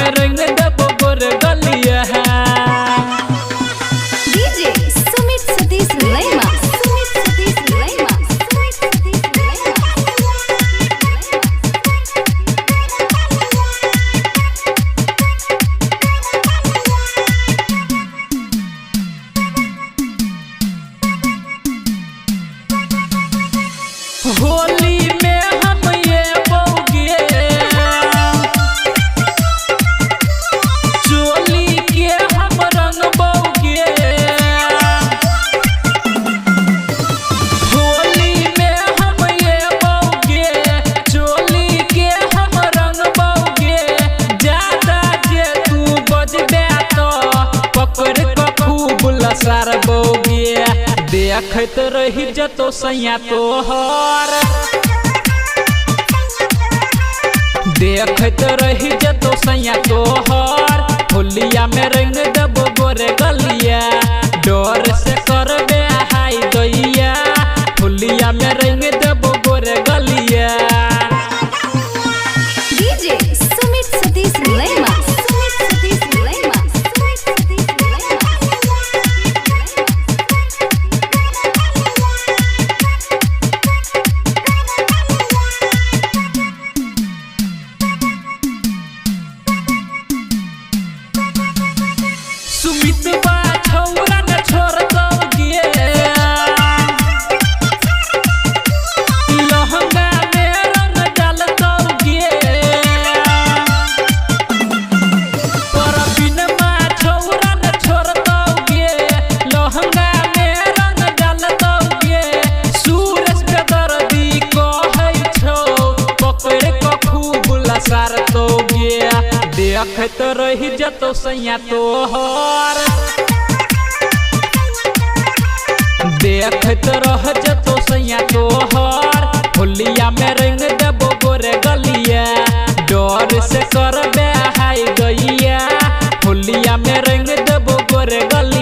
में रंग देबो गोरे गलिया। DJ Sumit Satish Lema. Sumit Satish Lema. Sumit Satish Lema. Holi में हम ये बौगे चोली के हम रंग बौगे। होली में हम ये बौगे चोली के हम रंग बौगे। ज्यादा जे तू बजबे तो पकड़ के खूब लसार बौगे। देखैत रही जतो सैया तोहर, देखैत रही जतो सैया तोहर। होलिया में रंग देबो गोरे गलिया, डर से करबे हाय दैया। होलिया में रंग देबो गोरे गलिया। DJ Sumit Satish Lema. Sumit Satish Lema. Sumit Satish Lema. Sumit बा छौरा न छोड़तौ गे, लहंगा में रंग डालतौ गे। परबिन बा छौरा न छोड़तौ गे, लहंगा में रंग डालतौ गे। सूरज के दर्दी कहै छौ पकड़ के खूब लसारतौ गे। देखैत रही जतो सैया तोहर, देखैत रह जतो सैया तोहर। होलिया में रंग देबो गोरे गलिया, डर से करबे हाय गैया। होलिया में रंग देबो गोरे गलिया।